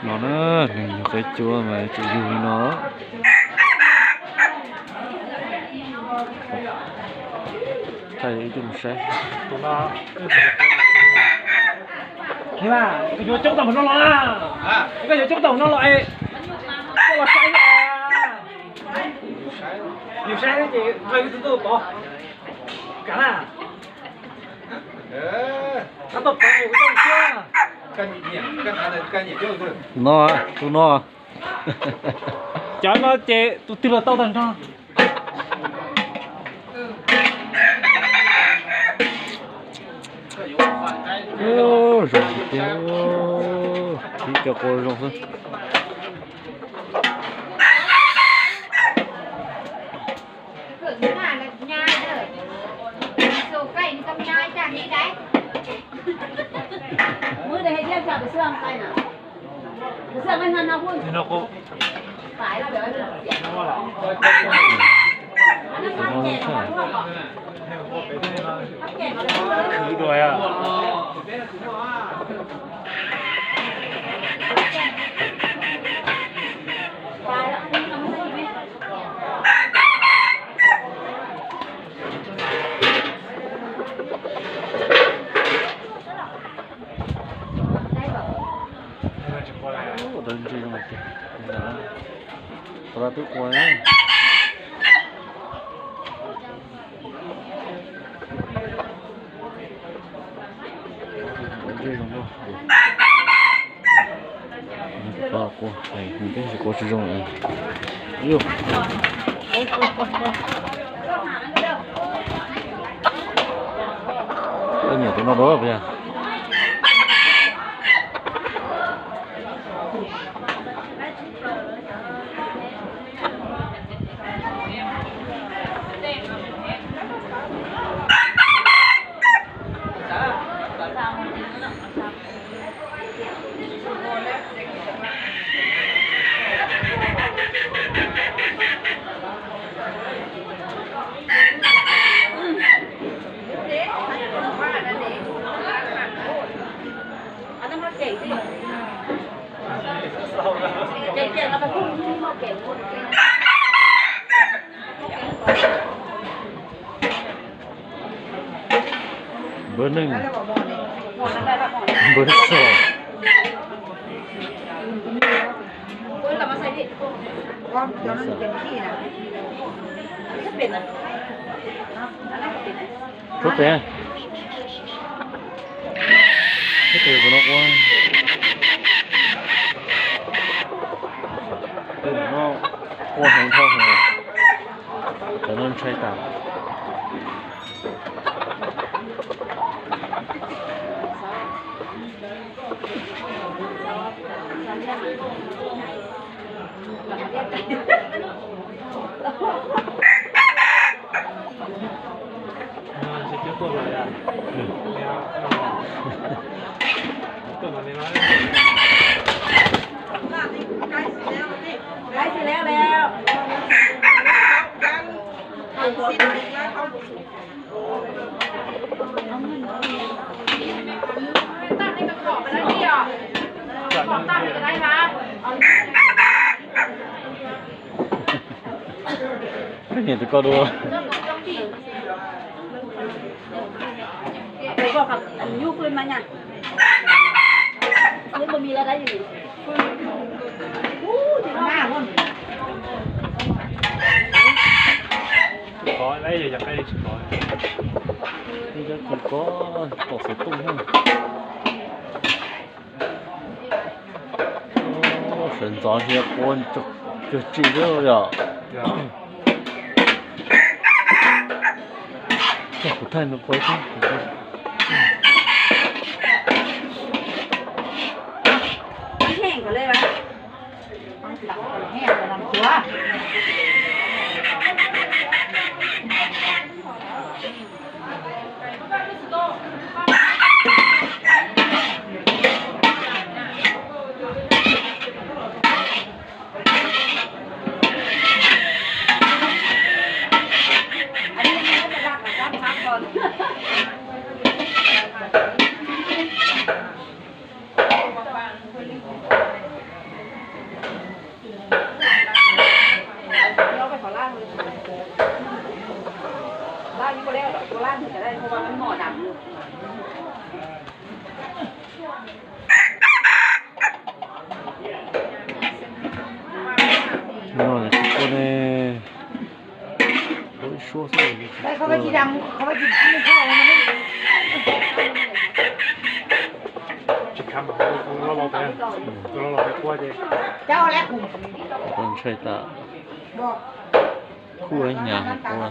No na, neeg yug qaib cuab mas tseem yug li no. Thaij ib co mus saib. Yuav coob tau no los, koj yuav coob tau no los, koj los saib. Yus saib ces qhov yus tus tuaj pov. Kav na. Qhov tuaj pov yus coob thiab. No, tus no. Cov no ces tus twg los tau tag nrho. Zoo tiag, ib co qua zoo xwb. Ua dawb ntseg zoo tiag. Qhov twb qua. Ua ntsej zoo. Pab qua, nws twb tsis qua tsis zoo lawm. Yus, koj nyiam tus no dua puas yog? Npawg neeg, npawg xom. Suab tes, suab tes tus no qua. Tus no qua heev dhau heev, cov no ntshai tas. Koj nyiam tus ko dua. Tsis kov, yog yog qaib tsis kov. Ib cov tsis kov, tom xov tooj na. Sawv ntxov ntsia qua cuag tsim xwb yom. Kuv thaij nws qua thiab. No tsis kua ne, kua ib suab xwb. Tsis khav mas, tus no los pem, tus no los pem qua ces. Ntshai tas, kub ib nyuag hauv qua.